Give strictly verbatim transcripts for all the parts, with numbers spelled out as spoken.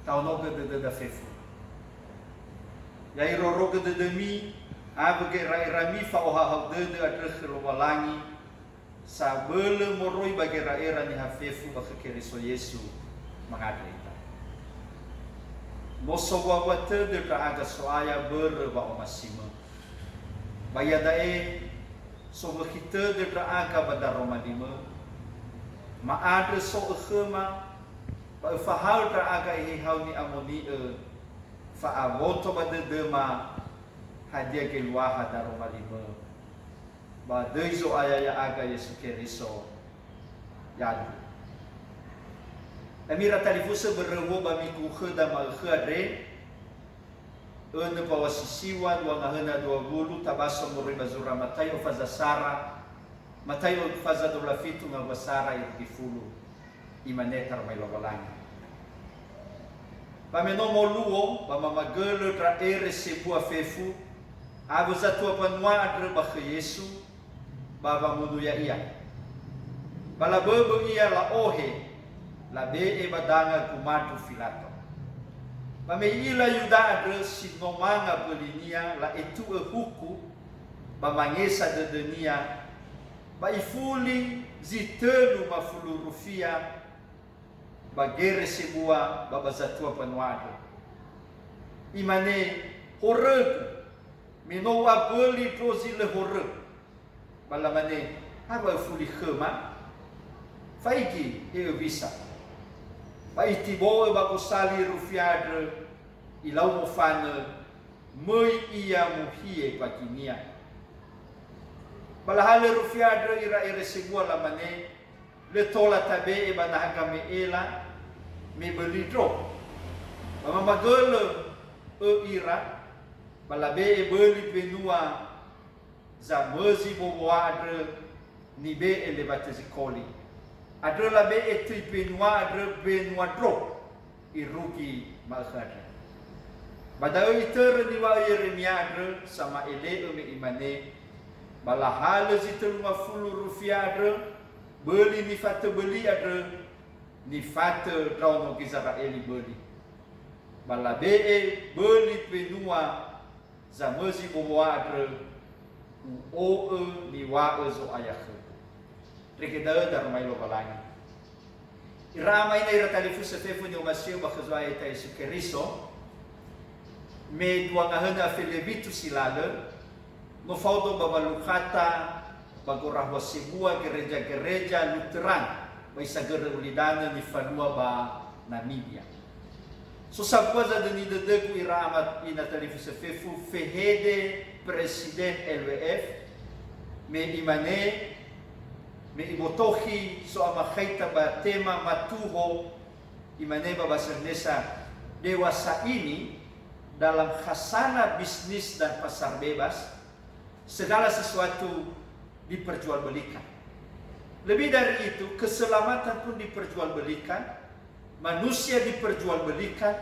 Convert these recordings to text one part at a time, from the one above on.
Taonogö dödöda fefu. Ya irorogö dödömi, awö gera'erami fa'ohahau dödö andrö khö Lowalangi, sabölö moroi ba gera'era niha fefu ba khö Keriso Yesu mangandrö ita. No sowuawua tödö ndra'aga So'aya börö wa'omasimö. Ba iada'e, sowökhi tödö ndra'aga ba daroma limö. Ma'andrö so'ö khöma, ba öfahaö ndra'aga ehehau ni'amoni'ö, fa'aboto ba dödöma hadia geluaha daroma limö. Ba döi Zo'aya ya'aga Yesu Keriso. Yadu. Ami ira talifusö, börö wua ba miku khöda ma'ökhö andre, önö mbaŵa si siŵa dua ngahöna dua wulu, tabaso moroi ba zura Mataio faza sara, Mataio faza dua wulu a fitu ngawua sara irugi fulu. Imane taromali Lowalangi. Ba me no moluo, ba mamagölö ndra ere sebua fefu, awö zatua mbanua andrö ba khö Yesu, ba wamunu ya'ia. Ba laböbö ia la'ohe, labe'e ba danga gumandru Filato. Ba me i'ila Yuda andrö si no manga bölinia, la'etu'ö huku, ba mangesa dödönia, ba ifuli zi tölu ngafulu rufia ba gere sebua ba ba zatua mbanua andrö. Imane, "Horögu, me no u'aböli ndro zi lö horö." Ba lamane, "Ha wa öfuli khöma? Faigi, he öwisa." Ba itibo'ö ba gosali rufia andrö, ilau mofanö, möi ia muhie baginia. Ba lahalö rufia andrö ira ere sebua, lamane, "Lö tola tabe'e ba naha game'ela me böli ndro." Ba mamagölö ira, ba labe'e böli mbenua zamözi wowoa andrö nibe'e lewatö zikoli. Andrö labe'e töi mbenua andrö mbenua ndro irugi ma'ökhö andrö. Ba da'ö itörö niŵa'ö Yeremia andrö sama'ele'ö me imane, "Ba lahalö zi tölu ngafulu rufia andrö böli nifatö böli andrö, nifatö ndraono Gizera'eli böli. Ba labe'e böli mbenua zamözi wowoa andrö, u'o'ö niŵa'ö Zo'aya khögu." Ndrege da'ö daromali Lowalangi. Ira ama ina ira talifusö fefu ni'omasi'ö ba khö Zo'aya ya'ita Yesu Keriso, me dua ngahönö afe le witu si lalö, no faudo ba walukhata ba gorahua sebua gereja-gereja Lutheran ba isagörö ulidanö nifalua ba Namibia. So sambua zadöni dödögu ira ama ina talifusö fefu, fehede Presiden L W F, me imane, me ibotokhi so'amakhaita ba tema matuho, imane ba bahasa Indonesia, "Dewasa ini dalam khazanah bisnis dan pasar bebas, segala sesuatu diperjualbelikan. Lebih dari itu, keselamatan pun diperjualbelikan, manusia diperjualbelikan,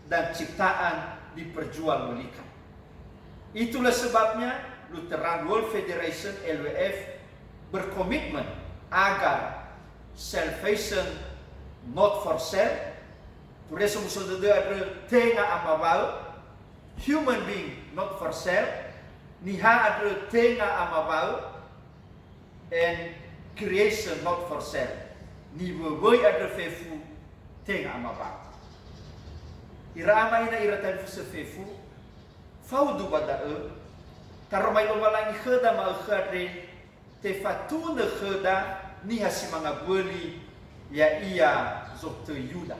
dan ciptaan diperjualbelikan." Itulah sebabnya Lutheran World Federation, L W F, berkomitmen agar salvation not for sale, turia somuso dödö andrö tenga amaŵa'ö, human being not for sale, niha andrö tenga amaŵa'ö, and creation not for sale, niwöwöi andrö fefu tenga amaŵa'ö. Ira ama ina ira talifusö fefu, faudu ba da'ö, taromali Lowalangi khöda ma'ökhö andre, tefatunö khöda niha si manga böli, ya'ia zotöi Yuda.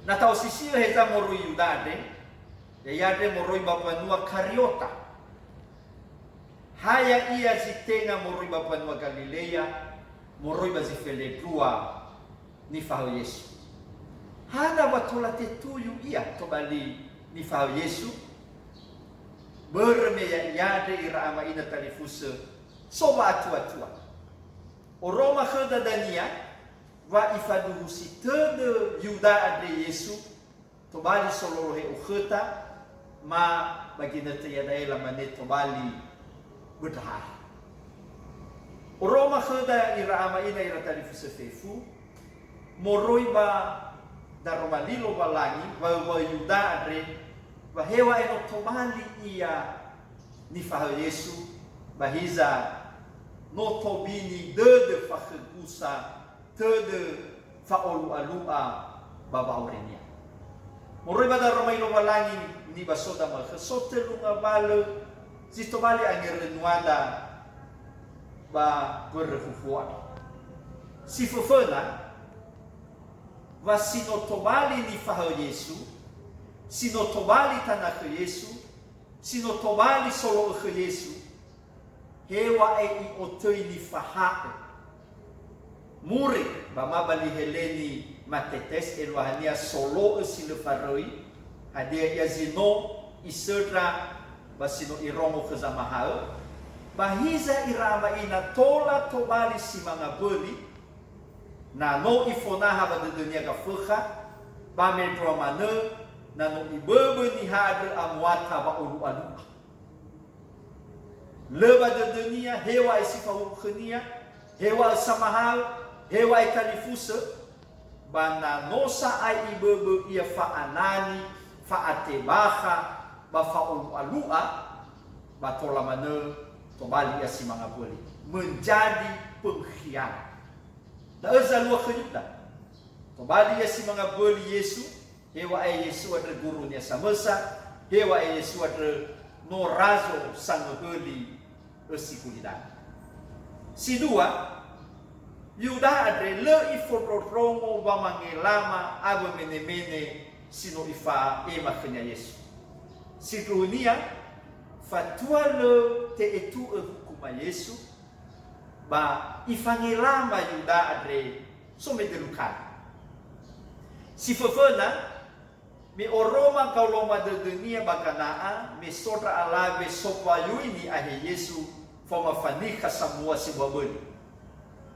Na ta'osisi'ö heza moroi Yuda andre, ya'ia andre moroi ba mbanua Kariota. Ha ya'ia zi tenga moroi ba mbanua Galilea, moroi ba zi felendrua nifahaö Yesu. Hana wa tola tetuyu ia tobali nifahaö Yesu? Börö me ya'ia andre ira ama ina talifusö, so wa'atua-tua. Oroma khöda dania, wa ifaduhusi tödö Yuda andre Yesu, tobali sololohe okhöta, ma ba ginötö iada'e lamane tobali böndrahare. Oroma khöda ira ama ina ira talifusö fefu, moroi ba Daroma li Lowalangi, wa'ö-wa'ö Yuda andre, wa heŵa'ae no tobali ia nifahaö Yesu, ba hiza no tobini dödö fakhögusa, tödö fa'olu'alu'a ba wa'aurenia. Moroi ba daroma li Lowalangi nibasoda ma'ökhö, so tölu ngawalö zi tobali angerönuada ba mbörö huhuo andrö. Si föföna, wa si no tobali nifahaö Yesu, si no tobali tanö khö Yesu, si no tobali solo'ö khö Yesu, heŵa'ae i'otöi nifaha'ö. Muri, ba ma ba li Heleni matetes, eluahania solo'ö si lö faröi, hadia ia zi no isöndra ba si no irongo khö zamahaö, ba hiza ira ama ina tola tobali si manga böli, na no ifonaha ba dödönia Gafökha, ba mendrua manö na no iböbö niha andrö amuata wa'olu'alu'a. Lö ba dödönia, heŵa'ae si fahuhuo khönia, heŵa'ae samahaö, heŵa'ae talifusö, ba na no sa'ae iböbö ia fa'anani, fa'atebakha, ba fa'olu'alu'a, ba tola manö tobali ia si manga böli. Menjadi pengkhianat. Da'ö zalua khö Yuda. Tobali ia si manga böli Yesu, heŵa'ae Yesu andrö gurunia samösa, heŵa'ae Yesu andrö no razo sangöhöli ösi gulidanö. Si dua, Yuda andre lö ifondrondrongo wamangelama awö menemene si no ifa'ema khönia Yesu. Sindruhunia, fatua lö te'etu'ö hukuma Yesu, ba ifangelama Yuda andre somedölu kali. Si föföna, me oroma gaoloma dödönia ba Gana'a, me so ndra alawe sombawui ni'ahe Yesu faoma fanikha samua sebua böli.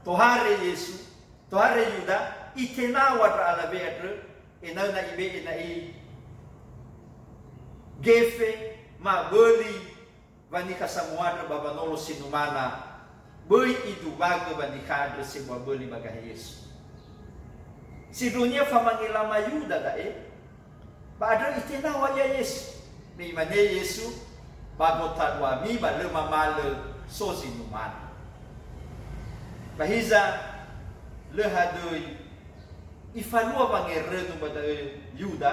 Tohare Yesu, tohare Yuda, itenaw̃a ndra alawe andrö, ena'ö na ibe'e na'i gefe, maböli, wanikha samua andrö ba wanolo si numana, böi iduwagö wanikha andrö sebua böli ba gahe Yesu. Sindruhunia famangelama Yuda da'e, ba andrö itenaw̃a ia Yesu. Me imane Yesu, "Ba gotaluami ba lö mamalö so zi numana." Ba hiza, lö hadöi ifalua wangerönu ba da'ö Yuda,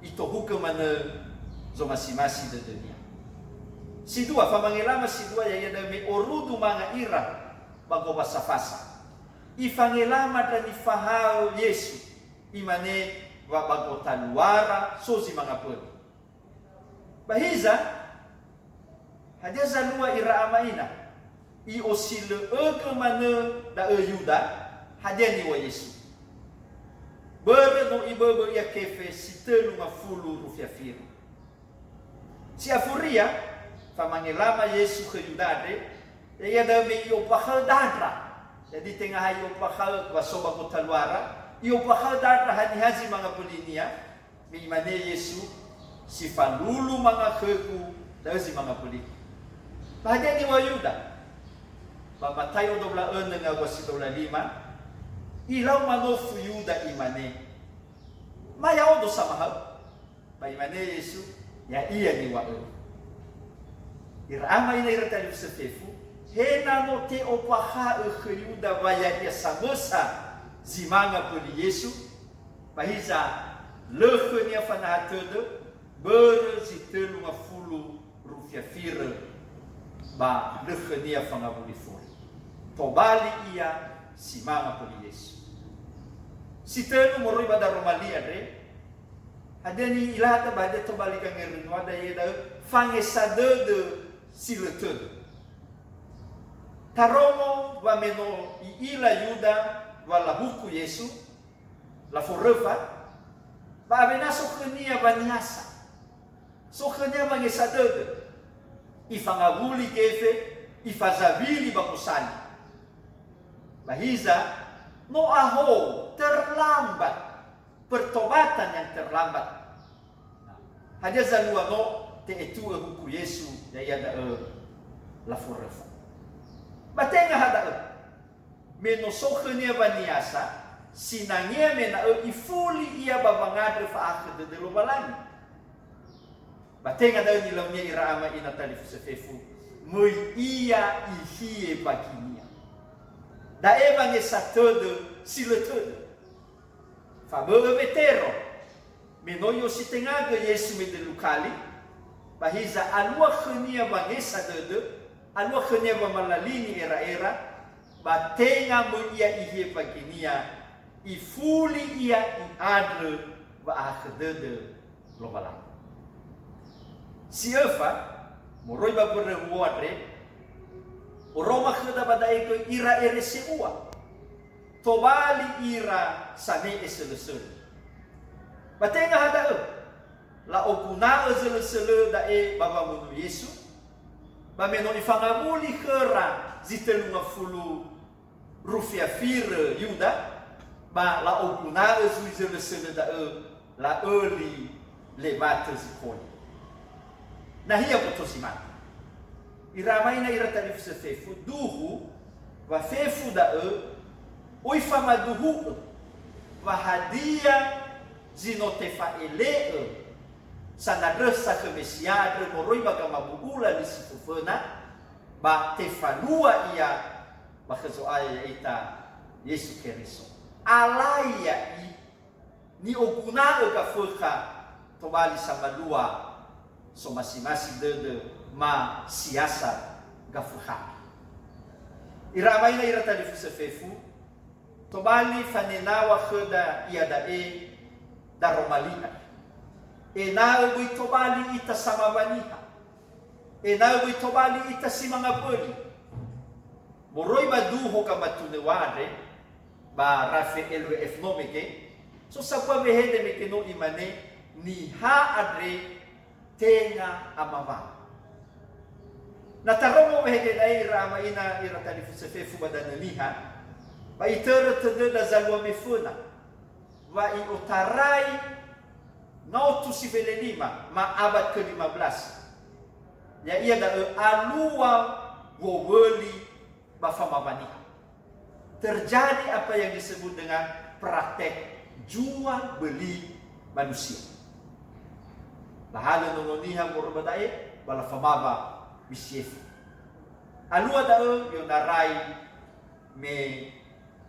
itohugö manö zomasi-masi dödönia. Si dua, famangelama si dua ya'ia da'ö me orudu manga ira ba gowasa fasa. Ifangelama ndra nifahaö Yesu, imane wa ba gotaluara so zi manga böli. Ba hiza, hadia zalua ira ama ina? I'osilö'ögö manö da'ö Yuda, hadia niŵa'ö Yesu. Börö no iböbö ia kefe si tölu ngafulu rufi-afiri. Si afuria, famangelama Yesu khö Yuda andre, ya'ia da'ö me i'ombakha'ö dandra. Jadi tenga ha i'ombakha'ö wa so ba gotaluara, i'ombakha'ö dandra haniha zi manga bölinia, me imane Yesu, "Si falulu manga khögu, da'ö zi manga böligu." Ba hadia niŵa'ö Yuda? Ba Mataio dua belas önö ngawua si dua belas lima, ilau manofu Yuda imane, "Ma ya'odo samahaö?" Ba imane Yesu, "Ya'ia niŵa'ö." Ira ama ina ira talifusö fefu, he na no te'ombakha'ö khö Yuda wa ya'ia samösa zi manga böli Yesu, ba hiza lö khönia fanaha tödö, börö zi tölu ngafulu rufi-afirö, ba lö khönia fangawuli fori. Tobali ia si manga böli Yesu. Si tölu moroi ba daroma li andre, hadia ni'ilada ba hadia tobali gangerönuada ya'ia da'ö fangesa dödö si lö tödö. Tarongo wa me no i'ila Yuda wa lahuku Yesu, laforöfa, ba awena so khönia waniasa. So khönia wangesa dödö. Ifangawuli gefe, ifazawili ba gosali. Ba hiza, no ahou, terlambat. Pertobatan yang terlambat. Hadia zalua no te'etu'ö huku Yesu, ya'ia da'ö laforöfa. Ba tenga ha da'ö. Me no so khönia waniasa, Sinangea mena'ö ifuli ia ba wangandrö fa'ahakhö dödö Lowalangi. Ba tenga da'ö nilaunia ira ama ina talifusö fefu, möi ia ihie baginia. Da'e wangesa tödö si lö tödö. Fabö'ö Wetero, me no i'ositengagö Yesu medölu kali, ba hiza alua khönia wangesa dödö, alua khönia wamalalini era'era, ba tenga möi ia ihie baginia, ifuli ia i'andrö wa'ahakhö dödö Lowalangi. Si öfa, moroi ba mbörö huo andre, oroma khöda ba da'e göi ira ere sebua. Tobali ira same'e sölösölö. Ba tenga ha da'ö, la'oguna'ö zölösölö da'e ba wamunu Yesu, ba me no ifangawuli khöra zi tölu ngafulu rufiafirö Yuda, ba la'oguna'ö zui zölösölö da'ö la'öli lewatö zi koli. Nahia boto si mate. Ira ama ina ira talifusö fefu, duhu wa fefu da'ö, oi famaduhu'ö wa hadia zi no tefa'ele'ö sanandrösa khö Mesia andrö moroi ba gamabu'ula li si föföna, ba tefalua ia ba khö Zo'aya ya'ita Yesu Keriso. Alai ya'i ni'oguna'ö gafökha tobali samalua somasi-masi dödö ma siasa gafökha. Ira ama ina ira talifusö fefu, tobali fanenawa khöda iada'e daroma li andrö. Ena'ö böi tobali ita samawa niha. Ena'ö böi tobali ita si manga böli. Moroi ba duho gamatunöŵa andre, ba rafe L W F no mege, so sambua wehede mege no imane, niha andre tenga amawa. Na tarongo wehede da'e ira ama ina ira talifusö fefu ba danö niha, ba itörö tödöda zalua meföna, wa i'otarai ngaotu si fele lima, ma abad ke lima belas. Ya'ia da'ö alua wowöli ba famawa niha. Terjadi apa yang disebut dengan praktek jual beli manusia. Lahalö nono niha moroi ba da'e, ba lafamawa W C F. Alua da'ö i'otarai me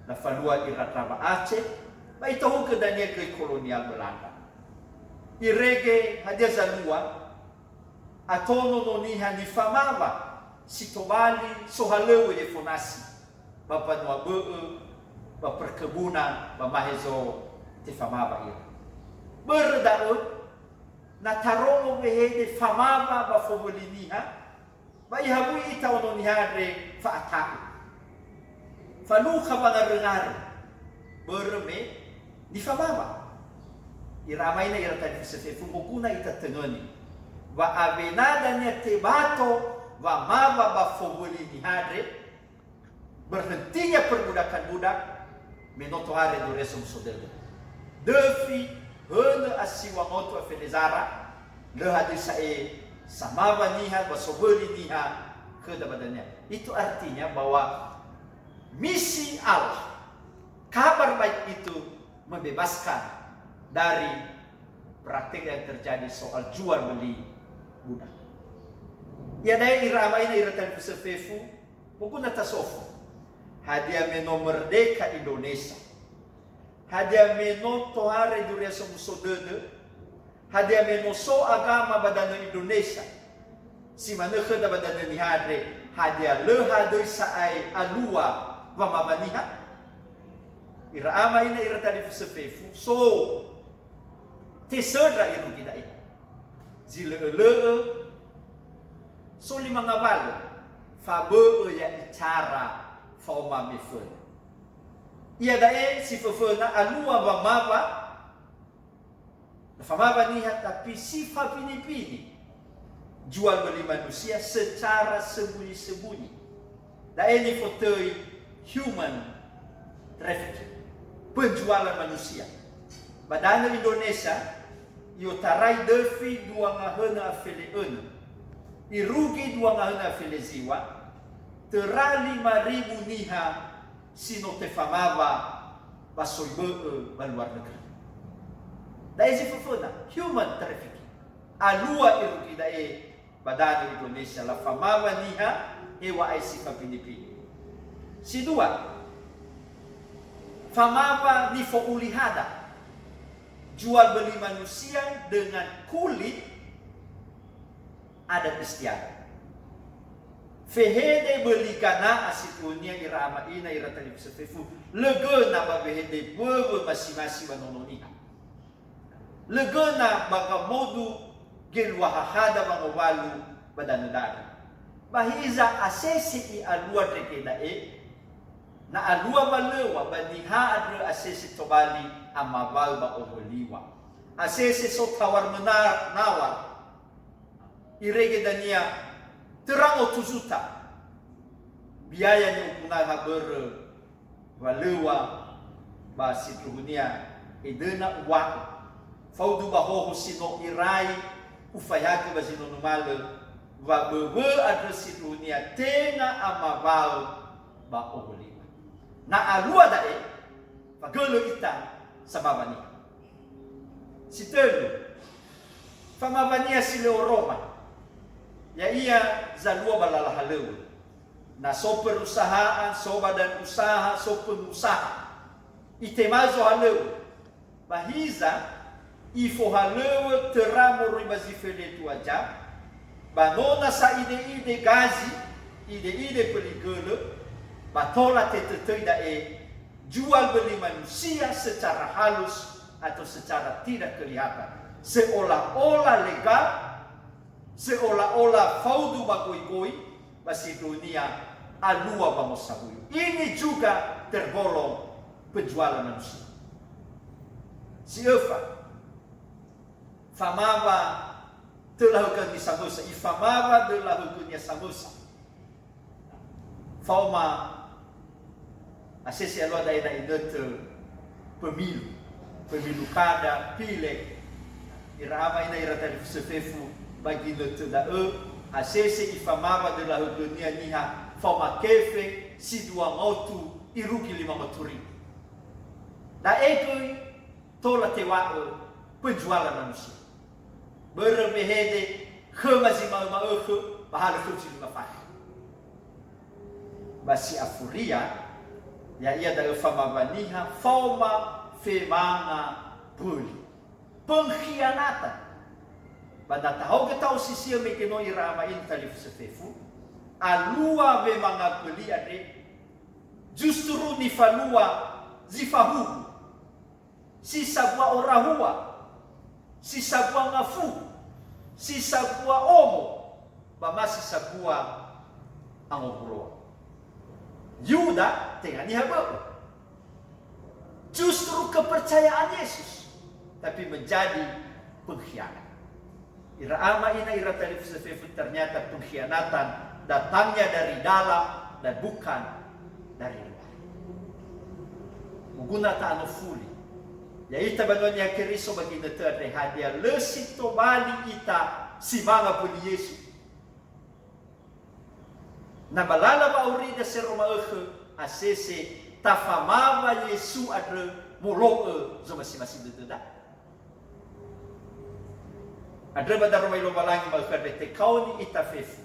lafalua ira ndrawa Aceh, ba itahugö dania göi kolonial Belanda. Irege hadia zalua, ato nono niha nifamawa si tobali sohalöŵö Yefonasi ba mbanua bö'ö, ba perkebunan, ba mahezo tefamawa ira. Börö da'ö, na tarongo wehede famawa ba fowöli niha, ba ihavui ita ono niha andre fa'ata'u. Falukha wangaröngarö, börö me nifamawa. Ira ama ina ira talifusö fefu, moguna ita töngöni wa awena dania tebato wamawa ba fowöli niha andre, berhentinya perbudakan budak, me no tohare duria somuso dödö. Döfi, hönö a siŵa ngaotu a fele zara, lö hadöi sa'ae samawa niha, ba sowöli niha khöda ba dania. Itu artinya bahwa misi Allah, Kabar Baik itu membebaskan dari praktek yang terjadi soal jual beli budak. Iada'e ira ama ina ira talifusö fefu, moguna tasofo. Hadia me no merdeka Indonesia? Hadia me no tohare duria somuso dödö? Hadia me no so agama ba danö Indonesia? Si manö khöda ba danö niha andre, hadia lö hadöi sa'ae alua wamawa niha? Ira ama ina ira talifusö fefu, so tesöndra irugi da'e. Zi lö'ö-lö'ö, so lima ngawalö, fabö'ö ya'i cara faoma meföna. Iada'e si föföna alua wamawa, famawa niha tapi si fabini-bini. Jual beli manusia secara sembunyi-sembunyi. Da'e nifotöi human trafficking, penjualan manusia. Ba danö Indonesia, i'otarai döfi dua ngahönö a fele önö. Irugi dua ngahönö a fele ziŵa, töra lima ribu niha si no tefamawa ba soi bö'ö ba luar negeri. Da'e zi föföna, human trafficking. Alua irugi da'e ba danö Indonesia, lafamawa niha heŵa'ae si fabini-bini. Si dua, famawa nifo'ulihada, jual beli manusia dengan kulit adat istiadat. Fehede böli gana'a si tunia ira ama ina, ira talifusö fefu, lö göna ba wehede böwö masi-masi ba nono niha. Lö göna ba gamodu geluaha hada wangowalu ba danö-danö. Ba hiza asese i'alua ndrege da'e, na alua walöŵa ba niha andrö asese tobali amawaö ba oholiŵa. Asese so tawar menawar, irege dania töra ngotu zuta. Biaya ni'oguna'ö ha börö walöŵa ba sindruhunia edöna uŵa'ö. Faudu ba hoho si no irai ufaihaogö ba zi no numalö, wa böwö andrö sindruhunia tenga amawaö ba oholiŵa. Na alua da'e, fagölö ita samawa niha. Si tölu, famawa niha si lö oroma, ya'ia zalua ba lala halöŵö. Na so perusahaan, so badan usaha, so pengusaha, itema zohalöŵö. Ba hiza, ifohalöŵö töra moroi ba zi felendrua jam, ba no nasa ide-ide gazi, ide-ide böli gölö, ba tola tetötöi da'e, jual beli manusia secara halus atau secara tidak kelihatan, seolah-olah legal, seolah-olah faudu ba goigoi, ba sindruhunia alua wangosawuyu. Ini juga tergolong penjualan manusia. Si öfa, famawa döla högönia samösa, ifamawa döla högönia samösa. Faoma asese alua da'e na inötö pemilu, pemilu kada, pileg, ira ama ina, ira talifusö fefu, ba ginötö da'ö, asese ifamawa döla högönia niha faoma kefe si dua ngotu irugi lima ngotu ribu. Da'e göi tola teŵa'ö penjualan manusia. Börö wehede khöma zi ma'ö-ma'ökhö, ba halö khöu zi lima fakhe. Ba si afuria, ya'ia da'ö famawa niha faoma femanga böli. Pengkhianatan. Ba na tahaogö ta'osisi'ö mege no ira ama ina talifusö fefu, alua wemanga böli andre, justru nifalua zi fahuhu. Si sabua orahua, si sabua ngafu, si sabua omo, ba ma si sabua angobuloa. Yuda tenga niha bö'ö. Justru kepercayaan Yesus, tapi menjadi pengkhianat. Ira ama ina, ira talifusö fefu, ternyata pengkhianatan datangnya dari dalam dan bukan dari luar. Moguna ta'anofuli. Ya'ita banua Niha Keriso ba ginötö andre, hadia lö si tobali ita si manga böli Yesu? Na ba lala wa'aurida si aroma'ökhö, asese tafamawa Yesu andrö molo'ö zomasi-masi dödöda. Andrö ba daroma Lowalangi ma'ökhö andre tekaoni ita fefu.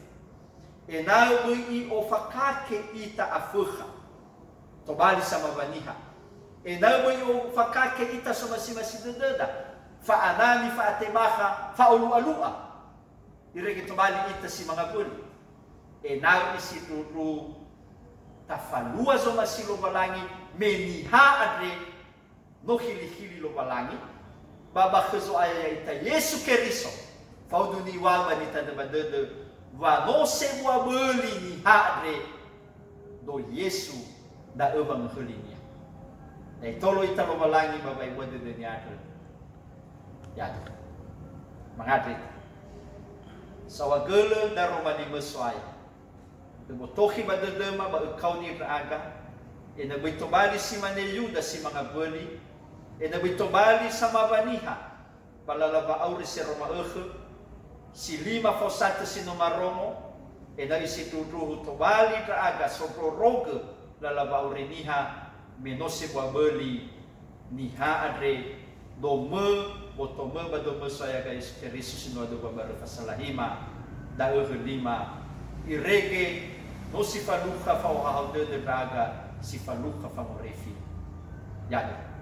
Ena'ö böi i'ofakake ita afökha, tobali samawa niha. Ena'ö böi i'ofakake ita somasi-masi dödöda, fa'anami, fa'atebakha, fa'olu'a-lu'a. Irege tobali ita si manga böli. Ena'ö isindruhu tafalua zomasi Lowalangi, me niha andre no hili-hili Lowalangi, ba ba khö Zo'aya ya'ita Yesu Keriso, faudu niŵa'ö ba nitandrö ba dödö, wa no sebua böli niha andre, do Yesu da'ö wangöhölinia. Da'e tolo ita Lowalangi ba wa'ebua dödönia andrö. Yadu. Mangandrö ita. Saohagölö daroma limö So'aya. Öbotokhi ba dödöma ba ökaoni ndra'aga, ena'ö böi tobali si mane Yuda si manga böli, ena'ö böi tobali samawa niha, ba lala wa'auri si aroma'ökhö, si lima faosatö si no marongo, ena'ö isindruhu-ndruhu tobali ndra'aga sondrorogö lala wa'auri niha, me no sebua böli Niha andre domö, botomö ba domö so'aya Yesu Keriso si no adöw̃a barö fasalahima, da'ö hölima, irege no si falukha fa'ohahau dödö ndra'aga, si falukha fangorefi. Ya'ia.